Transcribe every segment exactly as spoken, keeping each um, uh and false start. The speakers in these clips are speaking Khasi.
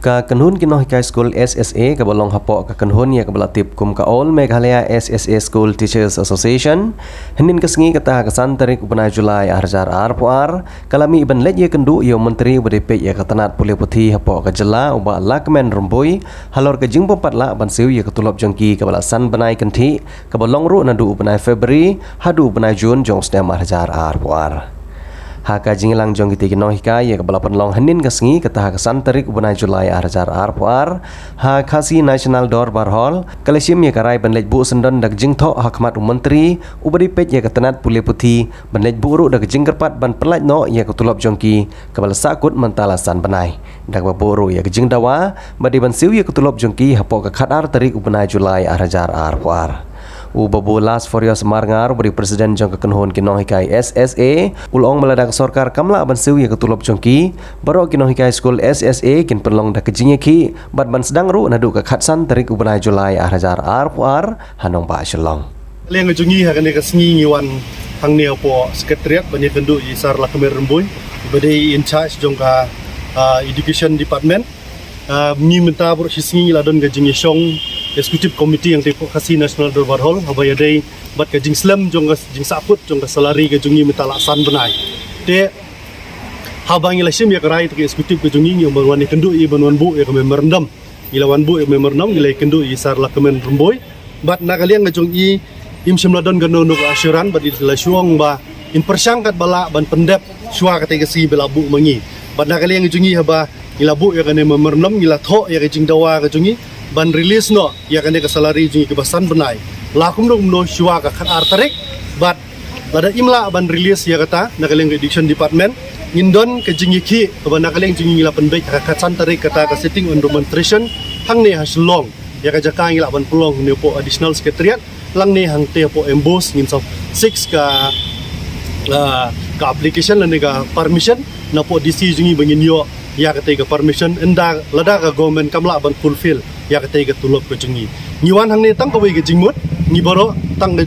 Ka kynhun ki nonghikai skul S S A kaba long hapoh ka kynhun ïa kaba la tip kum ka All Meghalaya S S A School Teachers Association, hynnin ka sngi kata ka san tarik u bnai July ar hajar arphew ar, ka la mih ban leit ïakynduh ïa u Myntri uba dei peit ïa ka tnat pule puthi hapoh ka jylla u Bah Lahkmen Rymbui, halor ka jingbym pat lah ban siew ïa ka tulop jong ki kaba la san bnai kynthih, kaba long ruh naduh u bnai February haduh u bnai June jong u snem ar hajar arphew ar. Ha ka jingïalang jong kitei ki nonghikai ïa kaba la pynlong hynnin ka sngi kata ha ka san tarik u bnai July ar hajar arphew ar, ha Khasi National Dorbar Hall, ka la shim ïa ka rai ban leit buh syndon da ka jingthoh ha khmat u Myntri uba dei peit ïa ka tnat pule puthi, ban leit buh ruh da ka jingkyrpad ban pyllait noh ïa ka tulop jong ki kaba la sahkut mynta la san bnai, da kaba buh ruh ïa ka jingdawa ba dei ban siew ïa ka tulop jong ki hapoh ka khatar tarik u bnai July ar hajar arphew ar. U Babu Lasforios Marngar uba dei u President jong ka kynhun ki nonghikai S S A, u la ong ba lada ka sorkar kam lah ban siew ïa ka tulop jong ki, baroh ki nonghikai skul S S A kin pynlong da ka jingïakhih bad ban sdang ruh naduh ka khatsan tarik u bnai July ar hajar arphew ar ha nongbah Shillong. Liang jong ngi ha kane ka sngi ngi wan hangne hapoh Secretariat ban ïakynduh ïa i Sir Lahkmen Rymbui, ba dei in charge jong ka, ah, Education Department. Ah, ngi mynta baroh shi sngi ngi la don ka jingïashong Executive Committee hangtei hapoh Khasi National Dorbar Hall haba ïadei bad ka jingslem jong ka jingsahkut jong ka salary ka jong ngi mynta la san bnai. Te haba ngi la shim ïa ka rai te ka Executive ka jong ngi, ngi wan ïakynduh ïa i ban wan buh ïa ka memorandum. Ngi la wan buh ïa ka memorandum, ngi la ïakynduh ïa i Sir Lahkmen Rymbui. Bad na ka liang ka jong i, im shym la don kano kano ka assurance, bad i la shu ong ba in pyrshang katba lah ban pyndep shuwa katei ka sngi ba la buh ma ngi. Bad na ka liang ka jong i haba ngi la buh ïa kane memorandum, ngi la thoh ïa ka jingdawa ka jong i ban release noh ïa kane ka salary jong i kaba san bnai. La kumno kumno shuwa ka khatar tarik, bad lada im lah ban release ïa kata na ka liang ka Education Department, ngin don ka jingïakhih kaba na ka liang jong ngi ngi la pynbeit ha ka khatsan tarik kata ka sitting on demonstration hangne ha Shillong. Ïa ka jaka ngi lah ban pynlong hangne hapoh Additional Secretariat, lane hangtei hapoh MBOSE ngin sa seek ka, ah, ka application lane ka permission napoh D C jong ngi ba ngin ïoh ïa katei ka permission, ynda lada ka government kam lah ban fulfill ïa katei ka tulop ka jong ngi. Ngi wan hangne tang kawei ka jingmut, ngi baroh tang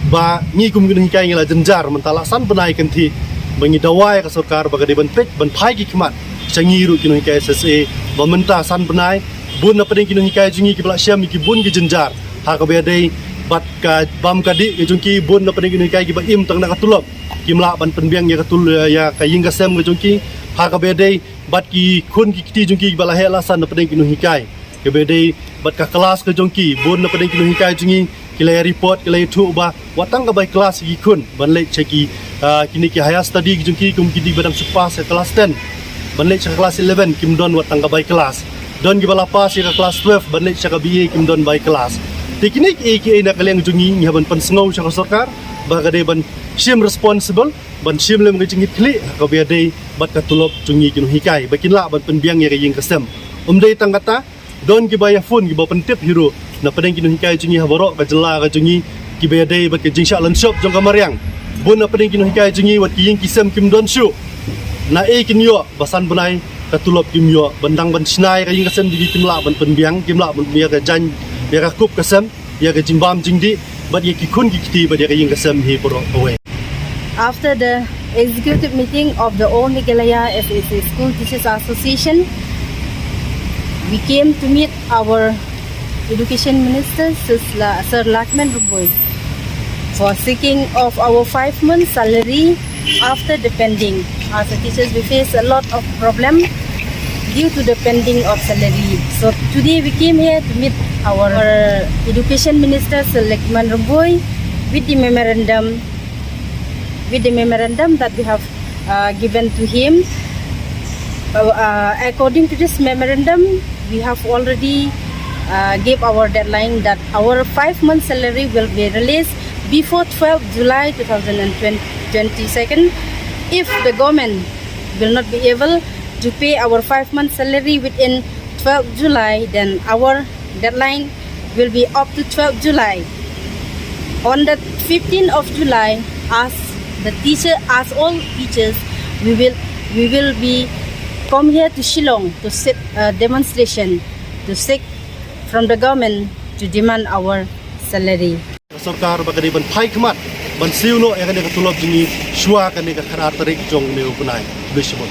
ba ngi kum ki nonghikai ngi la jynjar mynta la san bnai kynthih ba ngi dawa ïa ka sorkar ba ka dei ban peit ban phai ki khmat sha ngi ruh ki nonghikai S S A ba mynta san bnai bun na pdeng ki nonghikai jong ngi kiba la shem ïa ki bun ki jynjar ha kaba ïadei bad ka bam ka dih ka jong ki, bun na pdeng ki nonghikai kiba im tang na ka tulop kim lah ban pynbiang ïa ka tul, ïa ka ïing ka sem ka jong ki ha kaba ïadei bad ki khun ki kti jong ki kiba la heh la san na pdeng ki nonghikai. Kaba ïadei bad ka klas ka jong ki, bun na pdeng ki nonghikai jong ngi ki la ïa report, ki la ïathuh ba wat tang ka bai klas ïa ki khun ban leit sha ki, ah, kine ki higher study ki jong ki, kum ki dei ba dang shu pass ka klas ten ban leit sha ka klas eleven, kim don wat tang ka bai klas. Don kiba la pass ïa ka klas twelve ban leit sha ka B A, kim don bai klas. Te kine kiei kiei na ka liang jong ngi ngi hap ban pynsngew sha ka sorkar ba ka dei ban shim responsible, ban shim lem ka jingkitkhlieh ha kaba ïadei bad ka tulop jong ngi ki nonghikai ba kin lah ban pynbiang ïa ka ïing ka sem. Ym dei tang kata, don kiba ïa phone kiba pyntip hi ruh na pdeng ki nonghikai jong ngi ha baroh ka jylla ka jong ngi kiba ïadei bad ka jingshah lynshop jong ka mariang. Bun na pdeng ki nonghikai jong ngi wat ki ïing ki sem kim don shuh. Naei kin ïoh ba san bnai ka tulop kim ïoh, ban dang ban shna ïa ka ïing ka sem jong ki kim lah ban pynbiang, kim lah ban ïa ka jaiñ, ïa ka kup ka sem, ïa ka jingbam jingdih bad ïa ki khun ki kti bad ïa ka ïing ka sem hi baroh kawei. After the executive meeting of the All Meghalaya S S A School Teachers Association, we came to meet our Education Minister, Sir La-, Sir Lahkmen Rymbui, for seeking of our five months salary after the pending. As a teachers, we face a lot of problem due to the pending of salary. So today we came here to meet our Education Minister, Sir Lahkmen Rymbui, with the memorandum, with the memorandum that we have, uh, given to him. Uh, uh, according to this memorandum, we have already, uh, gave our deadline that our five month salary will be released before twelfth July two thousand and twenty-second. If the government will not be able to pay our five month salary within twelfth July, then our deadline will be up to twelfth July. On the fifteenth of July, as the teacher, as all teachers, we will, we will be come here to Shillong to sit a demonstration to seek from the government to demand our salary. Ka sorkar ba ka dei ban phai khmat ban siew noh ïa kane ka tulop jong ngi shuwa kane ka khatar tarik jong une u bnai. Khublei shibun.